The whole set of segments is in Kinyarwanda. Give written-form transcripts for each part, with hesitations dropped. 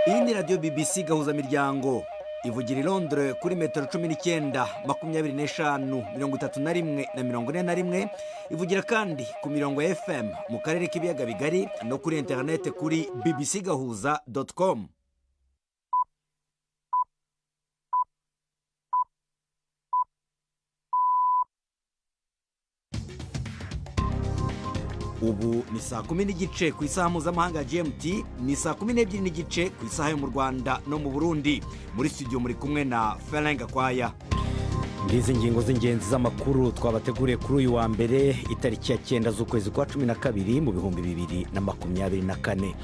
Iyi ni radiyo BBC Gahuzamiryango, ivugira i Londres kuri metero 19, 25, 31 na 41. Ivugira kandi ku mirongo ya FM mu karere k'ibiyaga bigari no kuri interineti kuri bbcgahuza.com. Ubu ni saa 10:30 ku isaha mpuzamahanga ya GMT, ni saa 12:30 ku isaha yo mu Rwanda no mu Burundi. Muri studio muri kumwe na Ferenga Kwaya. Ngizi ngingo z'ingenzi z'amakuru twabateguriye kuri uyu wa mbere, itariki ya 9 z'ukwezi kwa 12 mu 2024.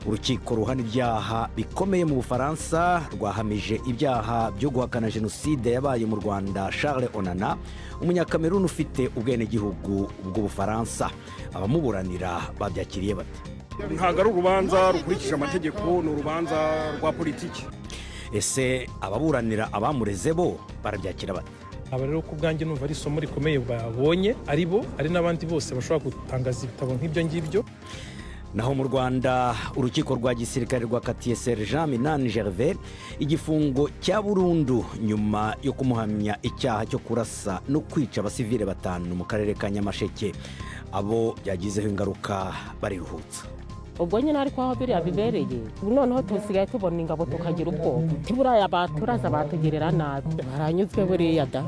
Urukiko ruhana ibyaha bikomeye mu Bufaransa rwahamije ibyaha byo guhakana jenoside yabaye mu Rwanda Charles Onana, Umunyakameruni ufite ubwenegihugu bw'Ubufaransa. Abamuburanira babyakiriye bate? Ntabwo ari urubanza rukurikije amategeko, ni urubanza rwa politiki. Ese ababuranira abamureze bo barabyakira bate? Aba rero ku bwanjye numva ari isomo rikomeye babonye, ari bo ari n'abandi bose bashobora gutangaza ibitabo nk'ibyo ngibyo. Naho mu Rwanda, urukiko rwa gisirikare rwakatiye Sergent Minani Gervais igifungo cya burundu nyuma yo kumuhamya icyaha cyo kurasa no kwica abasivile batanu mu karere ka Nyamasheke. Abo byagizeho ingaruka bariruhutsa. Ubwo nyine ariko aho biriya bibereye, noneho tusigaye tubona ingabo tukagira ubwoba, buriya baturaza batugerera nabi, baranyuzwe buriya da.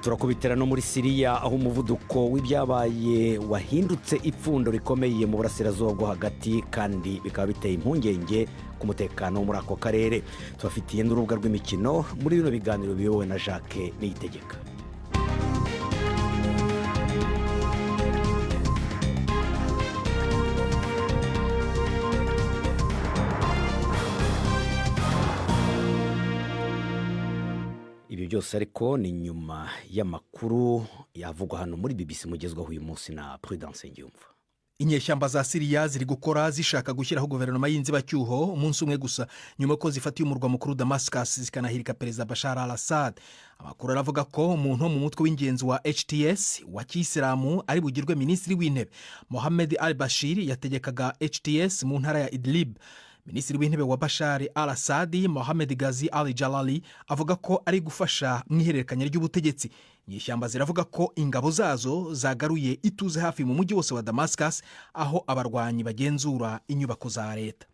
Turakubitira no muri Siriya, aho umuvuduko w'ibyabaye wahindutse ipfundo rikomeye mu burasirazuba bwo hagati, kandi bikaba biteye impungenge ku mutekano wo muri ako karere. Tubafitiye n'urubuga rw'imikino muri bino biganiro biyobowe na Jacques Niyitegeka. Ibi byose ariko ni nyuma y'amakuru yavugwa hano muri BBC mugezwaho uyu munsi na Prudence Ngiyumva. Inyeshyamba za Siriya ziri gukora zishaka gushyiraho guverinoma y'inzibacyuho, umunsi umwe gusa nyuma ko zifatiye umurwa mukuru Damascus, zikanahirika Perezida Bashar al Assad. Amakuru aravuga ko umuntu wo mu mutwe w'ingenzi wa HTS wa kiyisilamu ari bugirwe minisitiri w'intebe. Mohamed al Bashir yategekaga HTS mu ntara ya Idlib. Minisitiri w'intebe wa Bashar al Assad, Mohamed Gazi al Jalali, avuga ko ari gufasha mu ihererekanya ry'ubutegetsi. Inyeshyamba ziravuga ko ingabo zazo zagaruye ituze hafi mu mujyi wose wa Damascus, aho abarwanyi bagenzura inyubako za leta.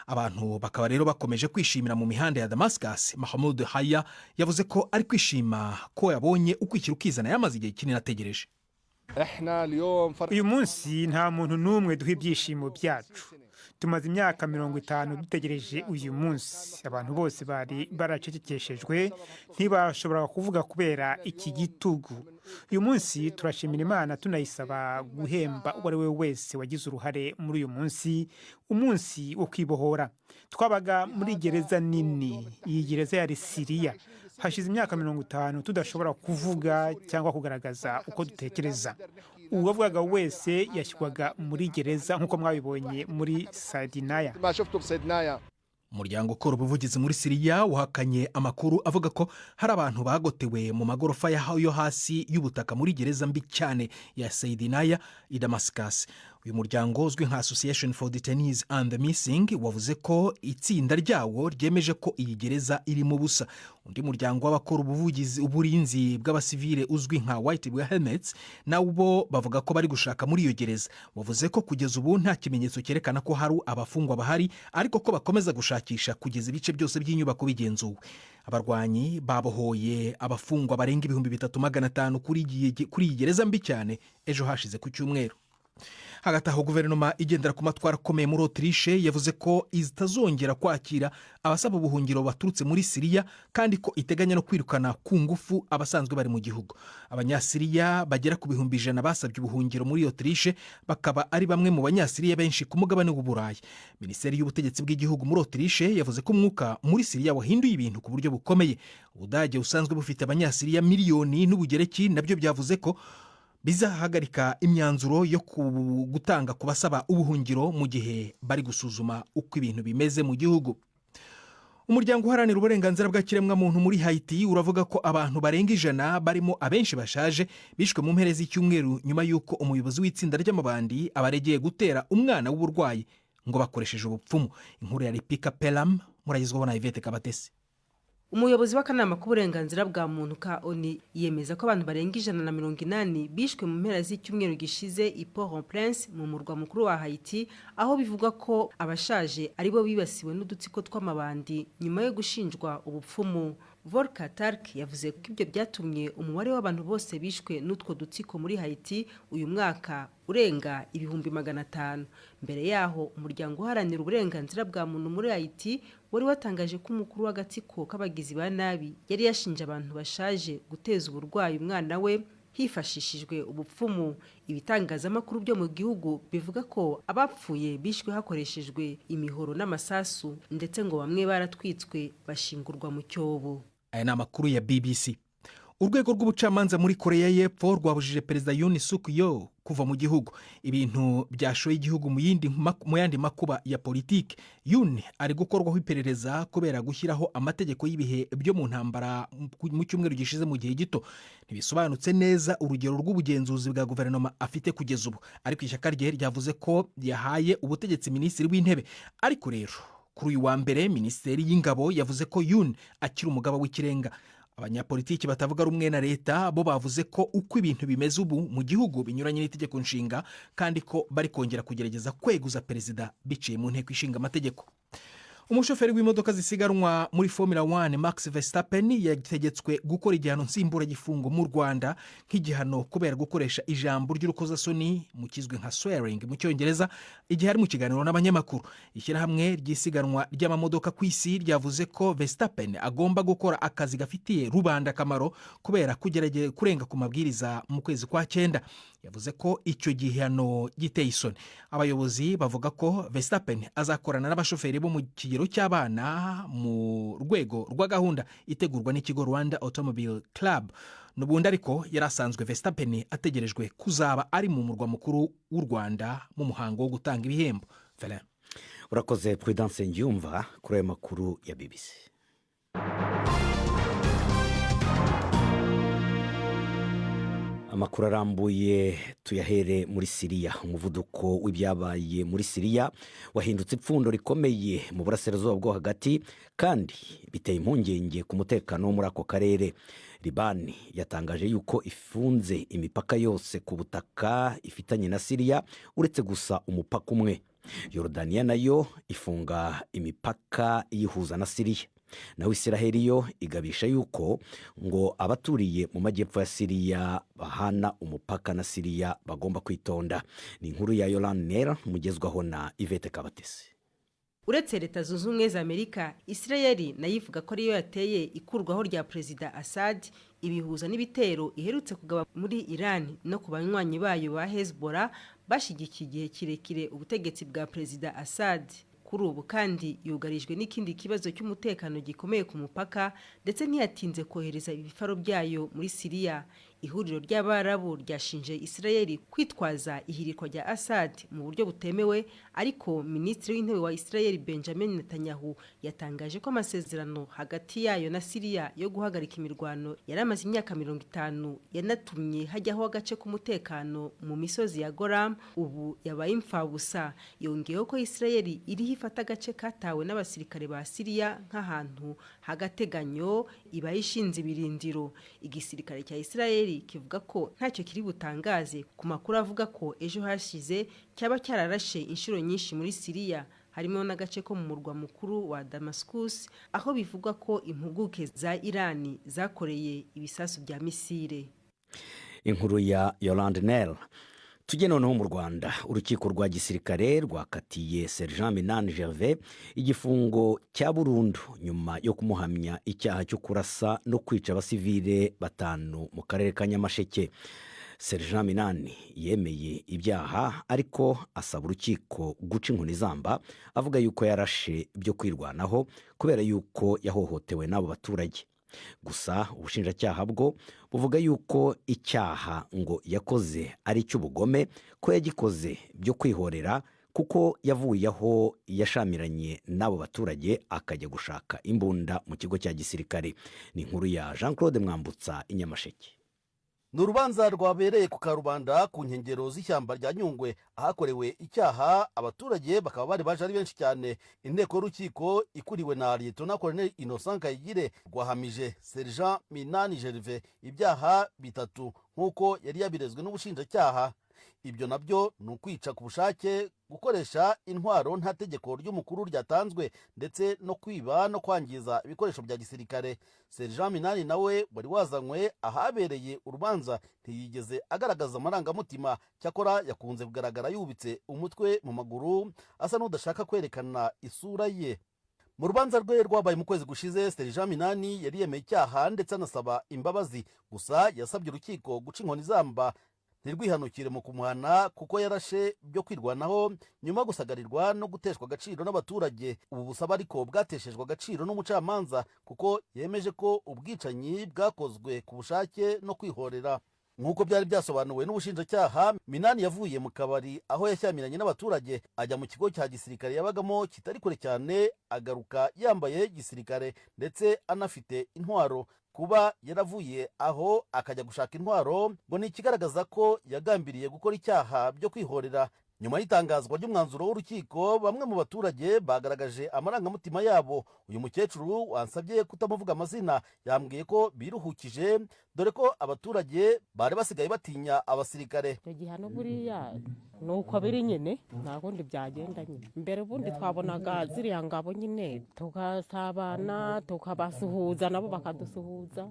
Abantu bakaba rero bakomeje kwishimira mu mihanda ya Damascus. Mahamud Haya yavuze ko ari kwishima ko yabonye ukwishyira ukizana yamaze igihe kinini ategereje. Uyu munsi nta muntu n'umwe duha ibyishimo byacu. Tumaze imyaka 50 dutegereje uyu munsi. Abantu bose bari baracecekeshejwe, ntibashoboraga kuvuga kubera iki gitugu. Uyu munsi turashimira Imana, tunayisaba guhemba uwo ari we wese wagize uruhare muri uyu munsi, umunsi wo kwibohora. Twabaga muri gereza nini, iyi gereza yari Siriya. Hashize imyaka 50 tudashobora kuvuga cyangwa kugaragaza uko dutekereza. Uwavugaga wese yashyirwaga muri gereza, nk'uko mwabibonye muri Sadinaya. Umuryango ukora ubuvugizi muri Siriya wahakanye amakuru avuga ko hari abantu bagotewe mu magorofa yo hasi y'ubutaka muri gereza mbi cyane ya Sayidinaya i Damascus. Uyu muryango uzwi nka Association for Detainees and the Missing wavuze ko itsinda ryawo ryemeje ko iyi gereza irimo ubusa. Undi muryango w'abakora ubuvugizi uburinzi bw'abasivile uzwi nka White Helmets nabo bavuga ko bari gushaka muri iyo gereza. Wavuze ko kugeza ubu nta kimenyetso cyerekana ko hari abafungwa bahari, ariko ko bakomeza gushakisha kugeza ibice byose by'inyubako bigenzuwe. Abarwanyi babohoye abafungwa barenga 3500 kuri iyi gereza mbi cyane ejo hashize ku cyumweru. Hagati aho, guverinoma igendera ku matwara akomeye muri Otirishe yavuze ko itazongera kwakira abasaba ubuhungiro baturutse muri Siriya, kandi ko iteganya no kwirukana ku ngufu abasanzwe bari mu gihugu. Abanyasiriya bagera ku 100,000 basabye ubuhungiro muri Otirishe, bakaba ari bamwe mu banyasiriya benshi ku mugabane w'Uburayi. Minisiteri y'ubutegetsi bw'igihugu muri Otirishe yavuze ko umwuka muri Siriya wahinduye ibintu ku buryo bukomeye. Ubudage busanzwe bufite Abanyasiriya miliyoni n'Ubugereki nabyo byavuze ko bizahagarika imyanzuro yo gutanga ku basaba ubuhungiro mu gihe bari gusuzuma uko ibintu bimeze mu gihugu. Umuryango uharanira uburenganzira bwa kiremwamuntu muri Hayiti uravuga ko abantu barenga 100, barimo abenshi bashaje, bishwe mu mpera z'icyumweru nyuma y'uko umuyobozi w'itsinda ry'amabandi abaregeye gutera umwana w'uburwayi Ngo bakoresheje ubupfumu. Inkuru ya Ripika Pelamu muragezwaho na Ivete Kabatesi. Umuyobozi w'akanama k'uburenganzira bwa muntu ka ONU yemeza ko abantu barenga 180 bishwe mu mpera z'icyumweru gishize i Port-au-Prince, mu murwa mukuru wa Haiti, aho bivugwa ko abashaje aribo bibasiwe n'udutsiko tw'amabandi nyuma yo gushinjwa ubupfumu. Volker Turk yavuze ko ibyo byatumye umubare w'abantu bose bishwe n'utwo dutsiko muri Haiti uyu mwaka urenga 500,000. Mbere yaho, umuryango uharanira uburenganzira bwa muntu muri Haiti wari watangaje ko umukuru w'agatsiko k'abagizi ba nabi yari yashinje abantu bashaje guteza uburwayi umwana we hifashishijwe ubupfumu. Ibitangazamakuru byo mu gihugu bivuga ko abapfuye bishwe hakoreshejwe imihoro n'amasasu, ndetse ngo bamwe baratwitswe bashingurwa mu cyobo. Aya ni amakuru ya BBC. Urwego rw'ubucamanza muri Koreya y'Epfo rwabujije Perezida Yoon Suk Yeol kuva mu gihugu, ibintu byashoye igihugu mu yandi makuba ya politiki. Yoon ari gukorwaho iperereza kubera gushyiraho amategeko y'ibihe byo mu ntambara mu cyumweru gishize. Mu gihe gito ntibisobanutse neza urugero rw'ubugenzuzi bwa guverinoma afite kugeza ubu, ariko ishyaka rye ryavuze ko yahaye ubutegetsi minisitiri w'intebe. Ariko rero kuri uyu wa mbere, Minisiteri y'Ingabo yavuze ko Yoon akiri umugaba w'ikirenga. Abanyapolitiki batavuga rumwe na leta bo bavuze ko uko ibintu bimeze ubu mu gihugu binyuranye n'itegeko nshinga, kandi ko bari kongera kugerageza kweguza perezida biciye mu nteko ishinga amategeko. Umushoferi w'imodoka zisiganwa muri Formula One, Max Verstappen, yategetswe gukora igihano nsimburagifungo mu Rwanda nk'igihano kubera gukoresha ijambo ry'urukozasoni mu kizwi nka swearing mu Cyongereza igihe ari mu kiganiro n'abanyamakuru. Ishyirahamwe ry'isiganwa ry'amamodoka ku isi ryavuze ko Verstappen agomba gukora akazi gafitiye rubanda akamaro kubera kurenga ku mabwiriza mu kwezi kwa cyenda. Yavuze ko icyo gihano giteye isoni. Abayobozi bavuga ko Verstappen azakorana n'abashoferi bo mu kigero cy'abana mu rwego rwa gahunda itegurwa n'ikigo Rwanda Automobile Club. N'ubundi ariko yari asanzwe Verstappen ategerejwe kuzaba ari mu murwa mukuru w'u Rwanda mu muhango wo gutanga ibihembo. Felin. Urakoze, Prudence Ngiyumva, kuri ayo makuru ya BBC. Amakuru arambuye tuyahere muri Siriya. Umuvuduko w'ibyabaye muri Siriya wahindutse ipfundo rikomeye mu Burasirazuba bwo Hagati, kandi biteye impungenge ku mutekano wo muri ako karere. Libani yatangaje yuko ifunze imipaka yose ku butaka ifitanye na Siriya, uretse gusa umupaka umwe. Yorodaniya nayo ifunga imipaka iyihuza na Siriya. Naho Isiraheli yo igabisha yuko ngo abaturiye mu majyepfo ya Siriya bahana umupaka na Siriya bagomba kwitonda. Ni inkuru ya Yolande Nera mugezwaho na Ivete Kabatesi. Uretse Leta Zunze Ubumwe za Amerika, Isirayeli nayo ivuga ko ariyo yateye ikurwaho rya Perezida Assad, ibihuza n'ibitero iherutse kugaba muri Iran no ku banywanyi bayo ba Hezbollah bashyigikiye igihe kirekire ubutegetsi bwa Perezida Assad. Kuri ubu kandi yugarijwe n'ikindi kibazo cy'umutekano gikomeye ku mupaka, ndetse ntiyatinze kohereza ibifaro byayo muri Siriya. Ihuriro ry'Abarabu ryashinje Isirayeli kwitwaza ihirikwa rya Assad mu buryo butemewe, ariko Minisitiri w'Intebe wa Isirayeli, Benjamin Netanyahu, yatangaje ko amasezerano hagati yayo na Siriya yo guhagarika imirwano yari amaze imyaka 50, yanatumye hajyaho agace k'umutekano mu misozi ya Golan, ubu yabaye imfabusa. Yongeyeho ko Isirayeli iriho ifata agace katawe n'abasirikare ba Siriya nk'ahantu h'agateganyo ibaye ishinze ibirindiro. Igisirikare cya Isirayeli kivuga ko ntacyo kiri butangaze ku makuru avuga ko ejo hashize cyaba cyararashe inshuro nyinshi muri Siriya, harimo n'agace ko mu murwa mukuru wa Damascus, aho bivugwa ko impuguke za Irani zakoreye ibisasu bya misile. Inkuru ya Yolande Nel. Tujye noneho mu Rwanda. Urukiko rwa gisirikare rwakatiye Sergent Minani Gervais igifungo cya burundu nyuma yo kumuhamya icyaha cyo kurasa no kwica abasivile batanu mu karere ka Nyamasheke. Sergent Minani yemeye ibyaha, ariko asaba urukiko guca inkoni zamba, avuga yuko yarashe byo kwirwanaho kubera yuko yahohotewe n'abo baturage. Gusa ubushinjacyaha bwo buvuga yuko icyaha ngo yakoze ari icy'ubugome, ko yagikoze byo kwihorera kuko yavuye aho yashamiranye n'abo baturage akajya gushaka imbunda mu kigo cya gisirikare. Ni inkuru ya Jean Claude Mwambutsa i Nyamasheke. Ni urubanza rwabereye ku Karubanda, ku nkengero z'ishyamba rya Nyungwe, ahakorewe icyaha. Abaturage bakaba bari baje ari benshi cyane. Inteko y'urukiko ikuriwe na Liyetona Koloneli Innocent Kayigire rwahamije Sergent Minani Gervais ibyaha bitatu, nk'uko yari yabirezwe n'ubushinjacyaha. Ibyo nabyo ni ukwica ku bushake, gukoresha intwaro nta tegeko ry'umukuru ryatanzwe, ndetse no kwiba no kwangiza ibikoresho bya gisirikare. Sergent Minani nawe wari wazanywe ahabereye urubanza ntiyigeze agaragaza amarangamutima. Cyakora yakunze kugaragara yubitse umutwe mu maguru, asa n'udashaka kwerekana isura ye. Mu rubanza rwe rwabaye mu kwezi gushize, Sergent Minani yari yemeye icyaha ndetse anasaba imbabazi. Gusa yasabye urukiko guca inkoni zamba, ntirwihanukire mu kumuhana, kuko yarashe byo kwirwanaho nyuma yo gusagarirwa no guteshwa agaciro n'abaturage. Ubu busabe ariko bwateshejwe agaciro n'umucamanza, kuko yemeje ko ubwicanyi bwakozwe ku bushake no kwihorera, nk'uko byari byasobanuwe n'ubushinjacyaha. Minani yavuye mu kabari aho yashyamiranye n'abaturage, ajya mu kigo cya gisirikare yabagamo kitari kure cyane, agaruka yambaye gisirikare ndetse anafite intwaro. Kuba yaravuye aho akajya gushaka intwaro ngo ni ikigaragaza ko yagambiriye gukora icyaha byo kwihorera. Nyuma y'itangazwa ry'umwanzuro w'urukiko, bamwe mu baturage bagaragaje amarangamutima yabo. Uyu mukecuru wansabye kutamuvuga amazina yambwiye ko biruhukije, dore ko abaturage bari basigaye batinya abasirikare. Icyo gihano buriya ni uko biri nyine, nta kundi byagenda nyine. Mbere ubundi twabonaga ziriya ngabo nyine tugasabana, tukabasuhuza, nabo bakadusuhuza.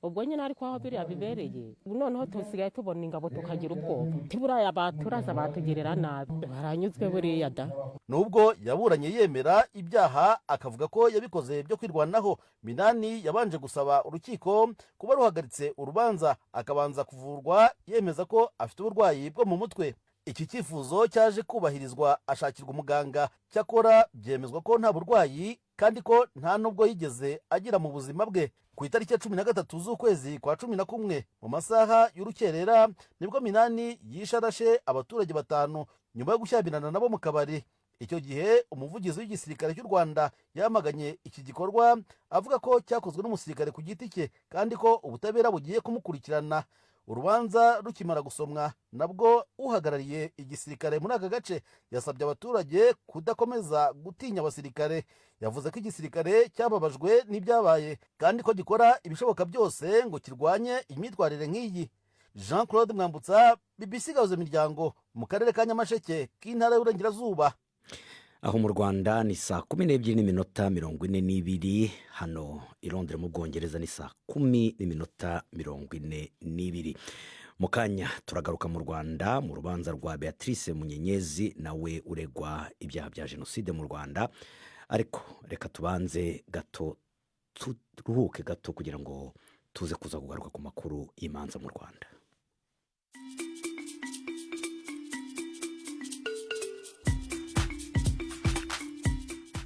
Ubwo nyine ariko aho biriya bibereye, ubu noneho tusigaye tubona ingabo tukagira ubwoba. Buriya baturaza batugirira nabi. Baranyuzwe buriya da. Nubwo yaburanye yemera ibyaha, akavuga ko yabikoze byo kwirwanaho, Minani yabanje gusaba urukiko kuba ruhagaritse urubanza akabanza kuvurwa, yemeza ko afite uburwayi bwo mu mutwe. Iki cyifuzo cyaje kubahirizwa, ashakirwa umuganga. Cyakora byemezwa ko nta burwayi kandi ko nta n'ubwo yigeze agira mu buzima bwe. Ku itariki ya 13 z'ukwezi kwa 11, mu masaha y'urukerera, nibwo Minani yishe arashe abaturage batanu nyuma yo gushyamirana nabo mu kabari. Icyo gihe umuvugizi w'igisirikare cy'u Rwanda yamaganye iki gikorwa, avuga ko cyakozwe n'umusirikare ku giti cye kandi ko ubutabera bugiye kumukurikirana. Urubanza rukimara gusomwa, nabwo uhagarariye igisirikare muri aka gace yasabye abaturage kudakomeza gutinya abasirikare. Yavuze ko igisirikare cyababajwe n'ibyabaye kandi ko gikora ibishoboka byose ngo kirwanye imyitwarire nk'iyi. Jean Claude Mwambutsa, BBC Gahuza Miryango, mu karere ka Nyamasheke k'Intara y'Uburengerazuba. Aho mu Rwanda ni 12:42, hano i Londres mu Bwongereza ni 10:42. Mu kanya turagaruka mu Rwanda, mu rubanza rwa Beatrice Munyenyezi, nawe uregwa ibyaha bya jenoside mu Rwanda. Ariko reka tubanze gato turuhuke gato, kugira ngo tuze kuza kugaruka ku makuru y'imanza mu Rwanda.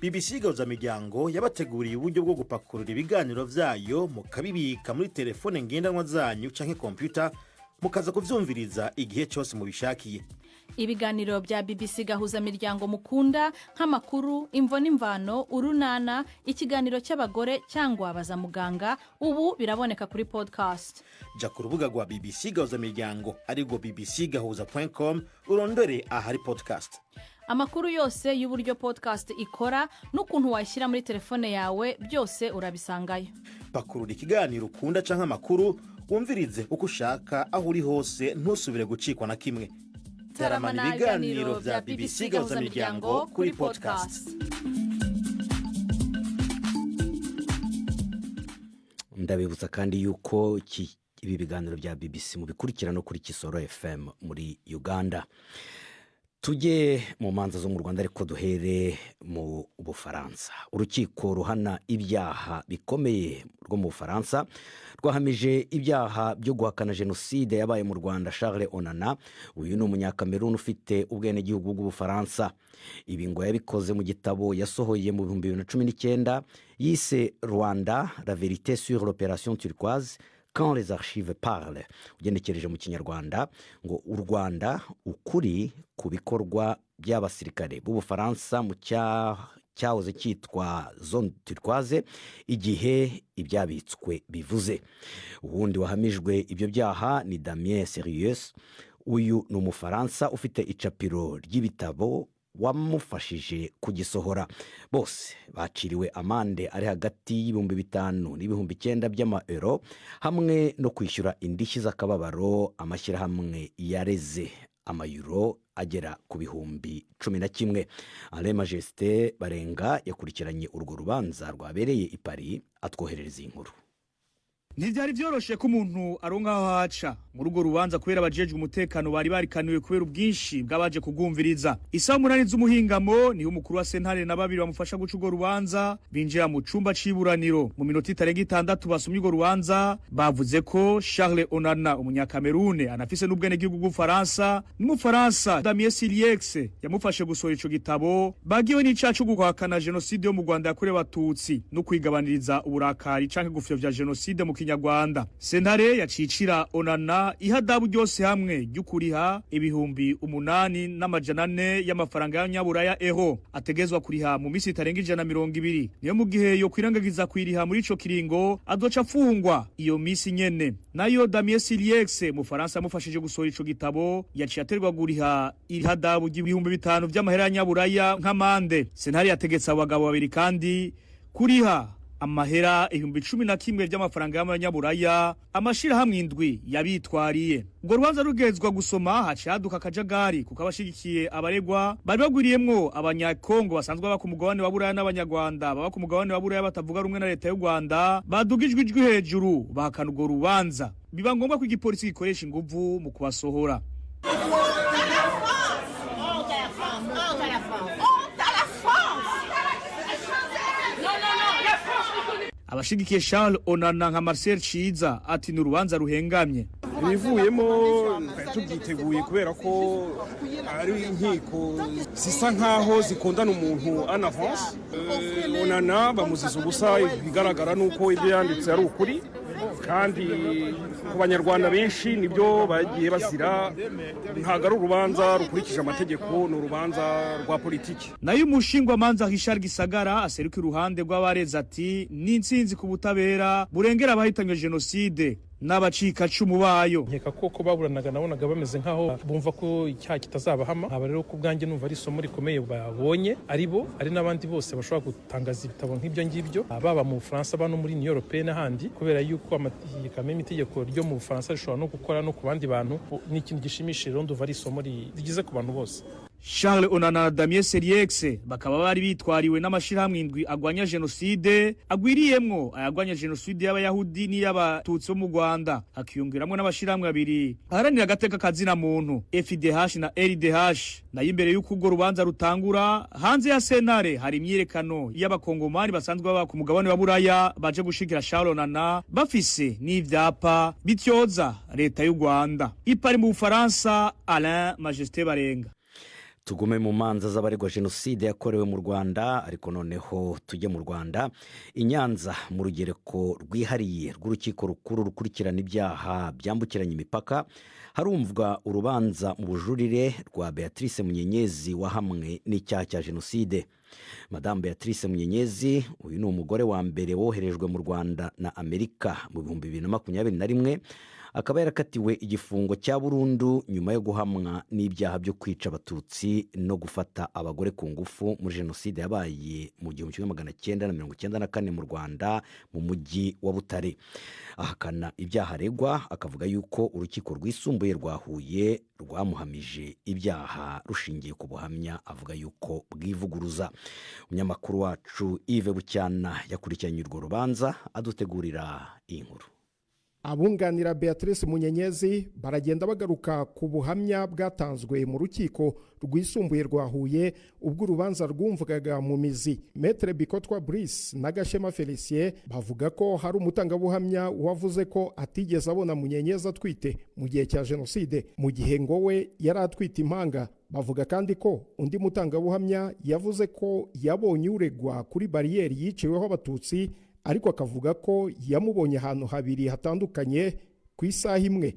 BBC Gahuzamiryango yabateguriye uburyo bwo gupakurura ibiganiro byayo, mukabibika muri telefone ngendanwa zanyu canke kompiyuta, mukaza kuvyumviriza igihe cyose mubishakiye. Ibiganiro bya BBC Gahuza Miryango mukunda, nk'amakuru, Imvo n'Imvano, Urunana, ikiganiro cy'abagore cyangwa Baza Muganga, ubu biraboneka kuri podcast. Jya ku rubuga rwa BBC Gahuzamiryango, arirwo bbcgahuza.com, urondore ahari podcast. Amakuru yose y'uburyo podcast ikora n'ukuntu wayishyira muri telefone yawe, byose urabisangayo. Pakurura ikiganiro ukunda canke amakuru, wumvirize uko ushaka, aho uri hose, ntusubire gucikwa na kimwe. Taramana ibiganiro bya BBC Gahuzamiryango kuri podcast. Ndabibutsa kandi yuko ibi biganiro bya BBC mubikurikira no kuri Kisoro FM muri Uganda. Tujye mu manza zo mu Rwanda, ariko duhere mu Bufaransa. Urukiko ruhana ibyaha bikomeye rwo mu Bufaransa rwahamije ibyaha byo guhakana jenoside yabaye mu Rwanda Charles Onana. Uyu ni Umunyakameruni ufite ubwenegihugu bw'Ubufaransa. Ibi ngo yabikoze mu gitabo yasohoye mu 2019 yise "Rwanda, la vérité sur l'opération Turquoise, quand les archives parlent", ugenekereje mu Kinyarwanda ngo "U Rwanda, ukuri ku bikorwa by'abasirikare b'Ubufaransa mu cya cyahoze cyitwa Zone Turquoise, igihe ibyabitswe bivuze. Uwundi wahamijwe ibyo byaha ni Damien Serieux. Uyu ni Umufaransa ufite icapiro ry'ibitabo wamufashije kugisohora. Bose baciriwe amande ari hagati y'5,000 n'9,000 by'amayero, hamwe no kwishyura indishyi z'akababaro amashyirahamwe yareze, amayuro agera ku 11,000. Alain Majesté Barenga yakurikiranye urwo rubanza rwabereye i Paris, atwoherereza iyi nkuru. Ntibyari byoroshye ko umuntu aronka aho haca muri urwo rubanza, kubera abajejwe umutekano bari barikaniwe kubera ubwinshi bw'abaje kugumviriza. Isaha 8 z'umuhingamo niho umukuru wa sentare na babiri bamufasha guca urwo rubanza binjira mu cumba c'iburaniro. Mu minota itarenga 6 basomye urwo rubanza, bavuze ko Charles Onana, Umunyakamerune anafise n'ubwenegihugu bw'Ubufaransa, n'Umufaransa Damien Sirieix yamufashe gusohora ico gitabo, bagiwe n'icaha co guhakana jenoside yo mu Rwanda yakorewe Abatutsi no kwigabaniriza uburakari canke gupfyovya jenoside mu Kinyarwanda. Sentare yacicira Onana ihadabu ryose hamwe ry'ukuriha 8,400 y'amafaranga y'Abanyaburaya, euro, ategezwa kuriha mu minsi itarenga 120. Niyo mu gihe yo kwirengagiza kwiriha muri ico kiringo, azoca afungwa iyo minsi nyene. Nayo Damien Sirieix, Mufaransa amufashije gusohora ico gitabo, yaciye aterwa guriha ihadabu ry'ibihumbi 5 vy'amahera y'Abanyaburaya nk'amande. Sentare yategetse abo bagabo babiri kandi kuriha amahera 11,000 by'amafaranga y'Amanyaburaya amashirahamwe indwi yabitwariye. Ubwo rubanza rugezwa gusoma, haciye haduka akajagari, kuko abashigikiye abaregwa bari bagwiriyemwo Abanyakongo basanzwe baba ku mugabane wa Buraya n'Abanyarwanda baba ku mugabane wa Buraya batavuga rumwe na leta y'u Rwanda, badugijwe ijwi hejuru bahakana urwo rubanza. Biba ngombwa ko igipolisi gikoresha inguvu mu kubasohora. Abashigikiye Charles Onana nka Marcel Ciza ati ni urubanza ruhengamye. Ibivuyemo tubyiteguye, kubera ko ari inkiko zisa nkaho zikundana umuntu en avance. Onana bamuziza ubusa. Ibigaragara ni uko ibyo yanditse ari ukuri, kandi ku Banyarwanda benshi nibyo bagiye bazira. Ntabwo ari urubanza rukurikije amategeko, ni urubanza rwa politiki. Nayo umushingwamanza Richard Gisagara aseruka iruhande rw'abarezi ati ni intsinzi ku butabera burengera abahitanywe jenoside n'abacikacumu bayo. Nkeka ko ko baburanaga nabonaga bameze nk'aho bumva ko icyaha kitazabahama. Aba rero ku bwanjye numva ari isomo rikomeye babonye, ari bo ari n'abandi bose bashobora gutangaza ibitabo nk'ibyo ngibyo, baba mu Bufaransa, ba no muri Union Européenne n'ahandi, kubera yuko amategeko itegeko ryo mu Bufaransa rishobora no gukora no ku bandi bantu. Ni ikintu gishimishije rero, ndumva ari isomo rigeze ku bantu bose. Charles Onana na Damien Serieix bakaba bari bitwariwe n'amashirahamwe indwi agwanya jenoside, agwiriyemwo ayagwanya jenoside y'Abayahudi n'iy'Abatutsi bo mu Rwanda, hakiyongeramwo n'amashirahamwe abiri aharanira agateka kazina muntu, FIDH na RDH. Nayo imbere y'uko urwo rubanza rutangura, hanze ya sentare hari imyiyerekano y'Abakongomani basanzwe baba ku mugabane wa Buraya baje gushigikira Charles Onana, bafise n'ivyapa bityoza leta y'u Rwanda. Ipari mu Bufaransa, Alain Majesté Barenga. Tugume mu manza z'abaregwa jenoside yakorewe mu Rwanda, ariko noneho tujye mu Rwanda, i Nyanza, mu rugereko rwihariye rw'urukiko rukuru rukurikirana ibyaha byambukiranya imipaka, harumvwa urubanza mu bujurire rwa Beatrice Munyenyezi wahamwe n'icyaha cya jenoside. Madamu Beatrice Munyenyezi uyu ni umugore wa mbere woherejwe mu Rwanda na Amerika mu 2021, akaba yarakatiwe igifungo cya burundu nyuma yo guhamwa n'ibyaha byo kwica Abatutsi no gufata abagore ku ngufu muri jenoside yabaye mu 1994 mu Rwanda, mu mujyi wa Butare. Ahakana ibyaha aregwa, akavuga yuko urukiko rwisumbuye rwa Huye rwamuhamije ibyaha rushingiye ku buhamya avuga yuko bwivuguruza. Umunyamakuru wacu Yves Bucyana yakurikiranye urwo rubanza, adutegurira iyi nkuru. Abunganira Beatrice Munyenyezi baragenda bagaruka ku buhamya bwatanzwe mu rukiko rwisumbuye rwa Huye ubwo urubanza rwumvwaga mu mizi. Maître Bikotwa Brice na Gashema Felicien bavuga ko hari umutangabuhamya wavuze ko atigeze abona Munyenyezi atwite mu gihe cya jenoside, mu gihe ngo we yari atwite impanga. Bavuga kandi ko undi mutangabuhamya yavuze ko yabonye uregwa kuri bariyeri yiciweho Abatutsi, ariko akavuga ko yamubonye ahantu habiri hatandukanye ku isaha imwe.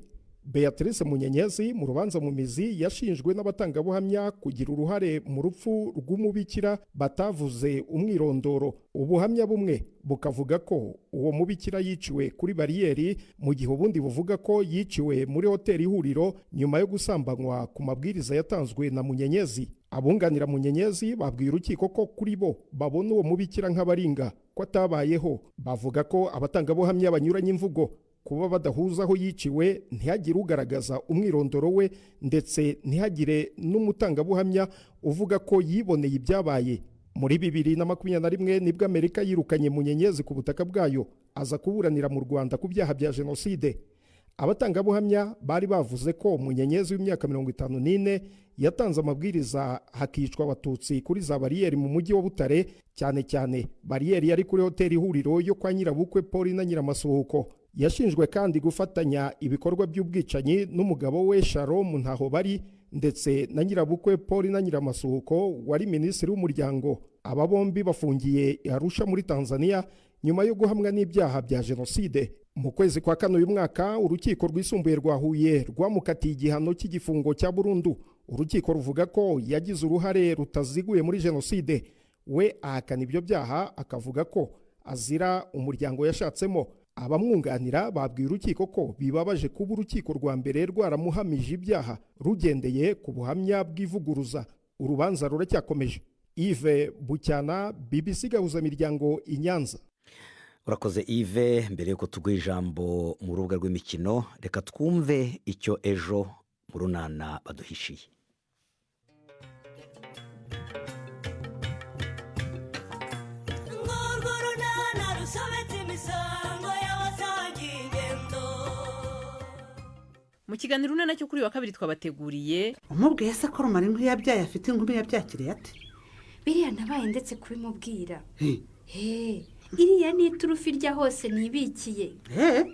Beatrice Munyenyezi mu rubanza mu mizi yashinjwe n'abatangabuhamya kugira uruhare mu rupfu rw'umubikira batavuze umwirondoro. Ubuhamya bumwe bukavuga ko uwo mubikira yiciwe kuri bariyeri, mu gihe ubundi buvuga ko yiciwe muri hoteli Ihuriro nyuma yo gusambanywa ku mabwiriza yatanzwe na Munyenyezi. Abunganira Munyenyezi babwiye urukiko ko kuri bo babona uwo mubikira nk'abaringa, ko atabayeho. Bavuga ko abatangabuhamya banyuranye imvugo, kuba badahuza aho yiciwe, ntihagire ugaragaza umwirondoro we, ndetse ntihagire n'umutangabuhamya uvuga ko yiboneye ibyabaye. Muri 2021 nibwo Amerika yirukanye Munyenyezi ku butaka bwayo, aza kuburanira mu Rwanda ku byaha bya jenoside. Abatangabuhamya bari bavuze ko Munyenyezi w'imyaka 54 yatanze amabwiriza hakicwa Abatutsi kuri za bariyeri mu mujyi wa Butare, cyane cyane bariyeri yari kuri hoteli Ihuriro yo kwa nyirabukwe Paul na Nyiramasuhuko. Yashinjwe kandi gufatanya ibikorwa by'ubwicanyi n'umugabo we Sharom Ntahobari, ndetse na nyirabukwe Paul na Nyiramasuhuko wari minisitiri w'umuryango. Aba bombi bafungiye Arusha muri Tanzania nyuma yo guhamwa n'ibyaha bya jenoside. Mu kwezi kwa kane uyu mwaka, urukiko rwisumbuye rwa Huye rwamukatiye igihano cy'igifungo cya burundu. Urukiko ruvuga ko yagize uruhare rutaziguye muri jenoside. We ahakana ibyo byaha, akavuga ko azira umuryango yashatsemo. Abamwunganira babwiye urukiko ko bibabaje kuba urukiko rwa mbere rwaramuhamije ibyaha rugendeye ku buhamya bw'ivuguruza. Urubanza ruracyakomeje. Yves Bucyana, BBC Gahuzamiryango i Nyanza. Urakoze Yves. Mbere y'uko tuguha ijambo mu rubuga rw'imikino, reka twumve icyo ejo mu runana baduhishiye. Urwo runana rusobetse imisango y'abasangiye ingendo. Mu kiganiro Urunana cyo kuri uyu wa kabiri twabateguriye: Umubwiye se ko Rumara inkwi yabyaye afite inkumi yabyakiriye ate? Biriya nabaye ndetse kubimubwira. He, iriya ni iturufu irya hose nibikiye.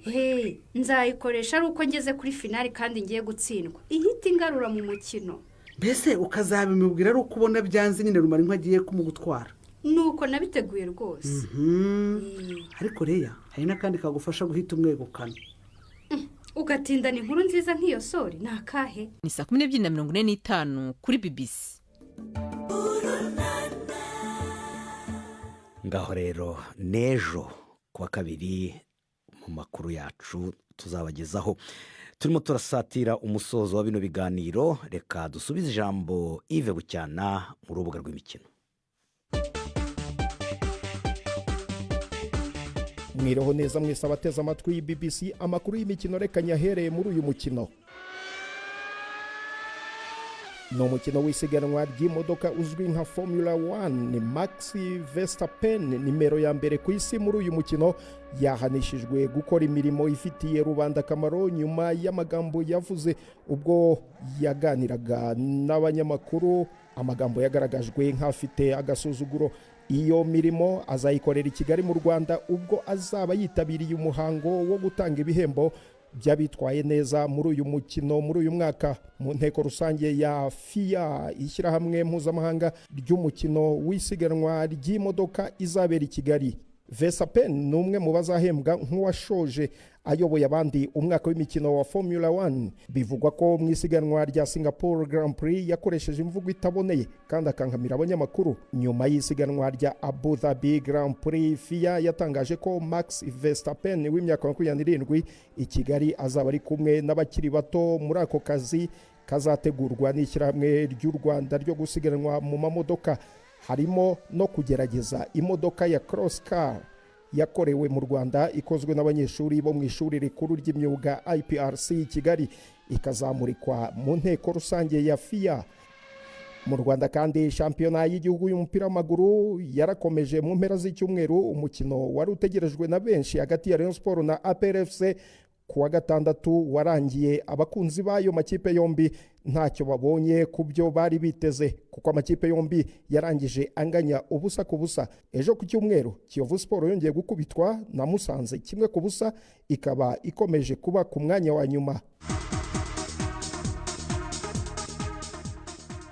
He, nzayikoresha ari uko ngeze kuri finale kandi ngiye gutsindwa, ihita ingarura mu mukino. Mbese ukazabimubwira ari uko ubona byanze nyine, Rumara inkwi agiye kumugutwara? Nuko nabiteguye rwose. Ariko reya, hari n'akandi kagufasha guhita umwegukana. Ugatindana inkuru nziza nk'iyo sori ni akahe? Ni saa 12:45 kuri BBC. Ngaho rero n'ejo kuwa kabiri mu makuru yacu tuzabagezaho. Turimo turasatira umusozo wa bino biganiro, reka dusubize ijambo Yves Bucyana mu rubuga rw'imikino. Mwiriho neza mwese abateze amatwi BBC. Amakuru y'imikino reka nyahereye muri uyu mukino. Ni umukino w'isiganwa ry'imodoka uzwi nka Formula 1. Max Verstappen, nimero ya mbere ku isi muri uyu mukino, yahanishijwe gukora imirimo ifitiye rubanda akamaro nyuma y'amagambo yavuze ubwo yaganiraga n'abanyamakuru, amagambo yagaragajwe nk'afite agasuzuguro. Iyo mirimo azayikorera i Kigali mu Rwanda ubwo azaba yitabiriye umuhango wo gutanga ibihembo by'abitwaye neza muri uyu mukino muri uyu mwaka mu nteko rusange ya FIA, ishyirahamwe mpuzamahanga ry'umukino w'isiganwa ry'imodoka, izabera i Kigali. Verstappen ni umwe mu bazahembwa nk'uwashoje ayoboye abandi umwaka w'imikino wa Formula 1. Bivugwa ko mu isiganwa rya Singapore Grand Prix yakoresheje imvugo itaboneye kandi akankamira abanyamakuru. Nyuma y'isiganwa rya Abu Dhabi Grand Prix, FIA yatangaje ko Max Verstappen w'imyaka 27 i Kigali azaba ari kumwe n'abakiri bato muri ako kazi kazategurwa n'ishyirahamwe ry'u Rwanda ryo gusiganwa mu mamodoka, harimo no kugerageza imodoka ya cross car yakorewe mu Rwanda, ikozwe n'abanyeshuri bo mu ishuri rikuru ry'imyuga IPRC i Kigali, ikazamurikwa mu nteko rusange ya FIA. Mu Rwanda kandi, shampiyona y'igihugu y'umupira w'amaguru yarakomeje mu mpera z'icyumweru. Umukino wari utegerejwe na benshi hagati ya Rayon Sport na APR FC ku wa gatandatu warangiye abakunzi b'ayo makipe yombi ntacyo babonye ku byo bari biteze, kuko amakipe yombi yarangije anganya 0-0. Ejo ku cyumweru, Kiyovu Sport yongeye gukubitwa na Musanze 1-0, ikaba ikomeje kuba ku mwanya wa nyuma.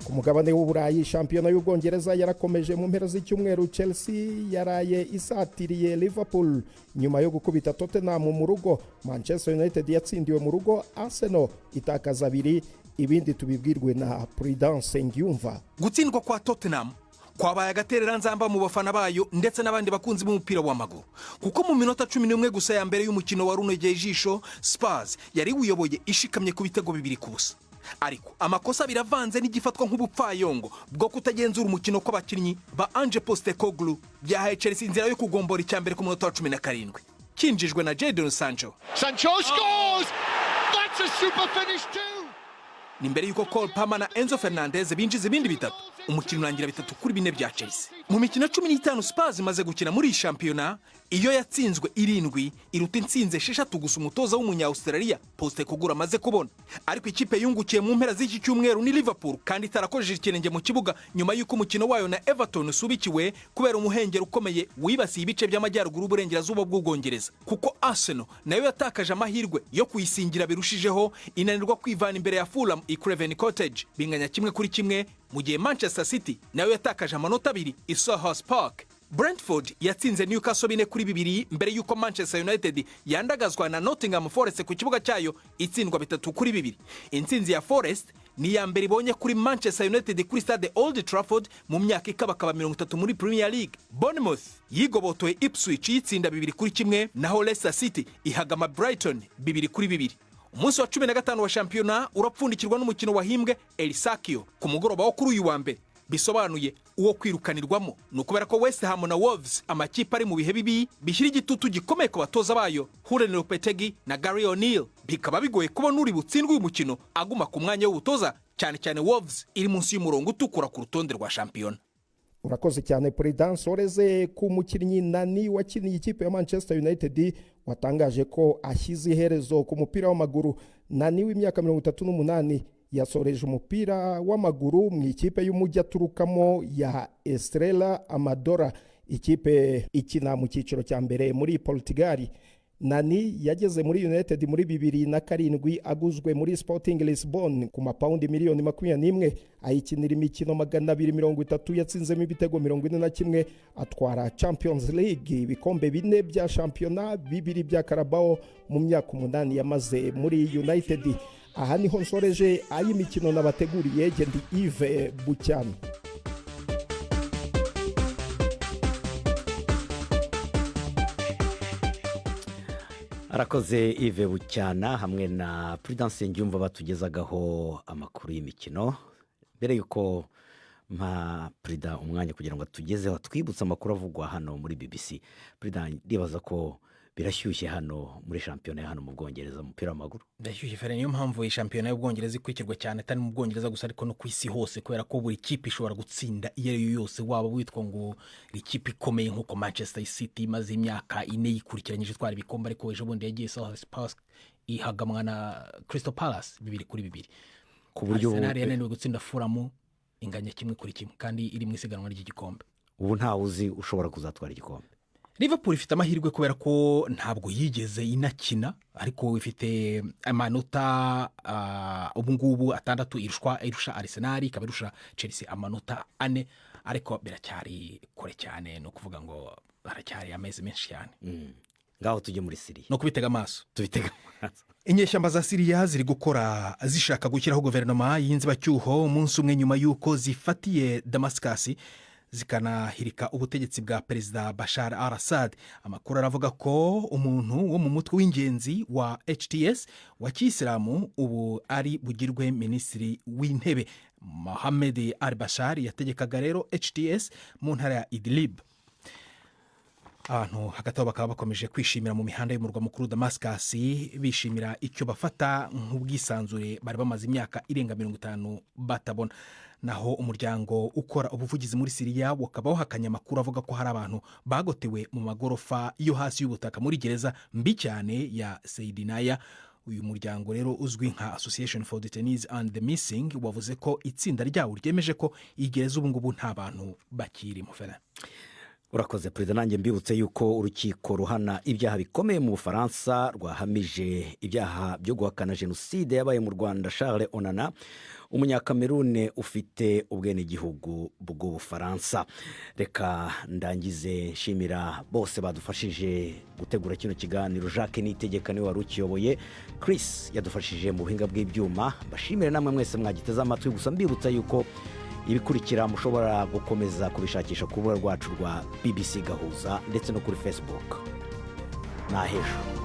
Ku Ku mugabane w'Uburayi, shampiyona y'Ubwongereza yarakomeje mu mpera z'icyumweru. Chelsea yaraye isatiriye Liverpool nyuma yo gukubita Tottenham mu rugo. Manchester United yatsindiwe mu rugo, Arsenal itakaza abiri. Ibindi tubibwirwe na Prudence Ngiyumva. Gutsindwa kwa Tottenham kwabaye agatereranzamba mu bafana bayo ndetse n'abandi bakunzi b'umupira w'amaguru, kuko mu minota 11 gusa ya mbere y'umukino wari unogeye ijisho, Spurs yari wiyoboye ishikamye ku bitego 2-0. Ariko amakosa biravanze n'igifatwa nk'ubupfayongo bwo kutagenzura umukino kw'abakinnyi ba Ange Postecoglou byahaye Chelsea inzira yo kugombora icya mbere ku munota wa 17, kinjijwe na Jadon Sancho. Sancho scores! That's a super finish too! Ni mbere y'uko Cole Palmer na Enzo Fernandez binjiza ibindi bitatu, umukino urangira 3-4 bya Chelsea. Mu mikino 15 Spurs imaze gukina muri iyi shampiyona, iyo yatsinzwe irindwi iruta intsinzi esheshatu gusa umutoza w'umunya Australia Postecoglou amaze kubona. Ariko ikipe yungukiye mu mpera z'iki cyumweru ni Liverpool, kandi itarakojeje ikirenge mu kibuga nyuma y'uko umukino wayo na Everton usubikiwe kubera umuhengeri ukomeye wibasiye ibice by'amajyaruguru y'uburengerazuba bw'Ubwongereza, kuko Arsenal nayo yatakaje amahirwe yo kuyisingira birushijeho, inanirwa kwivana imbere ya Fulham i Craven Cottage, binganya 1-1, mu gihe Manchester City nayo yatakaje amanota abiri i Selhurst Park. Brentford yatsinze Newcastle 4-2 mbere y'uko Manchester United yandagazwa na Nottingham Forest ku kibuga cyayo, itsindwa 3-2. Intsinzi ya Forest ni iya mbere ibonye kuri Manchester United kuri stade Old Trafford mu myaka ikabakaba 30 muri Premier League. Bournemouth yigobotoye Ipswich yitsinda 2-1, naho Leicester City ihagama Brighton 2-2. Umunsi wa 15 wa shampiyona urapfundikirwa n'umukino wahimbwe El Sakio ku mugoroba wo kuri uyu wa mbere, bisobanuye uwo kwirukanirwamo. Ni ukubera ko West Ham na Wolves, amakipe ari mu bihe bibi, bishyira igitutu gikomeye ku batoza bayo Julen Lopetegui na Gary O'Neil, bikaba bigoye kubona uri butsindwe uyu mukino aguma ku mwanya w'ubutoza, cyane cyane Wolves iri munsi y'umurongo utukura ku rutonde rwa shampiyona. Urakoze cyane, Prudence. Oreze ku mukinnyi Nani wakiniye ikipe ya Manchester United, watangaje ko ashyize iherezo ku mupira w'amaguru. Nani w'imyaka 38 yasoreje umupira w'amaguru mu ikipe y'umujyi aturukamo ya Estrela Amadora, ikipe ikina mu cyiciro cya mbere muri Portugal. Nani yageze muri United muri 2007 aguzwe muri Sporting Lisbon ku mapawundi miliyoni 21, ayikinira imikino 230, yatsinzemo ibitego 41, atwara Champions League, ibikombe bine bya shampiyona, bibiri bya Carabao mu myaka 8 yamaze muri United. Aha niho nsoreje ay'imikino nabateguriye. Gendi Yves Bucyana. Arakoze Yves Bucyana hamwe na Prudence Ngiyumva batugezagaho amakuru y'imikino. Mbere y'uko mpa Prida umwanya kugira ngo atugezeho, twibutse amakuru avugwa hano muri BBC, Prida, ndibaza ko birashyushye hano muri shampiyona ya hano mu Bwongereza umupira w'amaguru. Birashyushye fere, niyo mpamvu iyi shampiyona y'Ubwongereza ikurikirwa cyane, atari mu Bwongereza gusa ariko no ku isi hose, kubera ko buri kipe ishobora gutsinda iyo ari yo yose, waba witwa ngo ikipe ikomeye nk'uko Manchester City imaze imyaka 4 yikurikiranyije itwara ibikombe, ariko ejo bundi yagiye Selhurst Park ihagamwa na Crystal Palace 2-2. Ku buryo Arsenal yananiwe gutsinda Fulham, inganya 1-1, kandi iri mu isiganwa ry'igikombe. Ubu ntawe uzi ushobora kuzatwara igikombe. Liverpool ifite amahirwe kubera ko ntabwo yigeze inakina, ariko ifite amanota ubu ngubu 6, irusha Arsenal, ikaba irusha Chelsea amanota 4, ariko biracyari kure cyane, ni ukuvuga ngo haracyari amezi menshi cyane. Ngaho tujye muri Siriya. No kubitega amaso. Tubitega amaso. Inyeshyamba za Siriya ziri gukora zishaka gushyiraho guverinoma y'inzibacyuho, umunsi umwe nyuma y'uko zifatiye Damascus zikanahirika ubutegetsi bwa Perezida Bashar al Assad. Amakuru aravuga ko umuntu wo mu mutwe w'ingenzi wa HTS wa kiyisilamu ubu ari bugirwe minisitiri w'intebe. Mohamed al Bashar yategekaga rero HTS mu ntara ya Idlib. Abantu hagati aho bakaba bakomeje kwishimira mu mihanda y'umurwa mukuru Damascus, bishimira icyo bafata nk'ubwisanzure bari bamaze imyaka irenga 50 batabona. Naho umuryango ukora ubuvugizi muri Siriya ukaba wahakanye amakuru avuga ko hari abantu bagotewe mu magorofa yo hasi y'ubutaka muri gereza mbi cyane ya Seidinaya. Uyu muryango rero uzwi nka Association for Detainees and the Missing wavuze ko itsinda ryawo ryemeje ko iyi gereza ubu ngubu nta bantu bakirimo. Fera. Urakoze, perezida. Nanjye mbibutse yuko urukiko ruhana ibyaha bikomeye mu Bufaransa rwahamije ibyaha byo guhakana jenoside yabaye mu Rwanda Charles Onana, Umunyakamerune ufite ubwenegihugu bw'Ubufaransa. Reka ndangize nshimira bose badufashije gutegura kino kiganiro. Jacques Niyitegeka niwe wari ukiyoboye, Chris yadufashije mu buhinga bw'ibyuma. Mbashimire namwe mwese mwagiteze amatwi. Gusa mbibutsa yuko ibikurikira mushobora gukomeza kubishakisha ku rubuga rwacu rwa BBC Gahuza ndetse no kuri Facebook. Ni ahejo.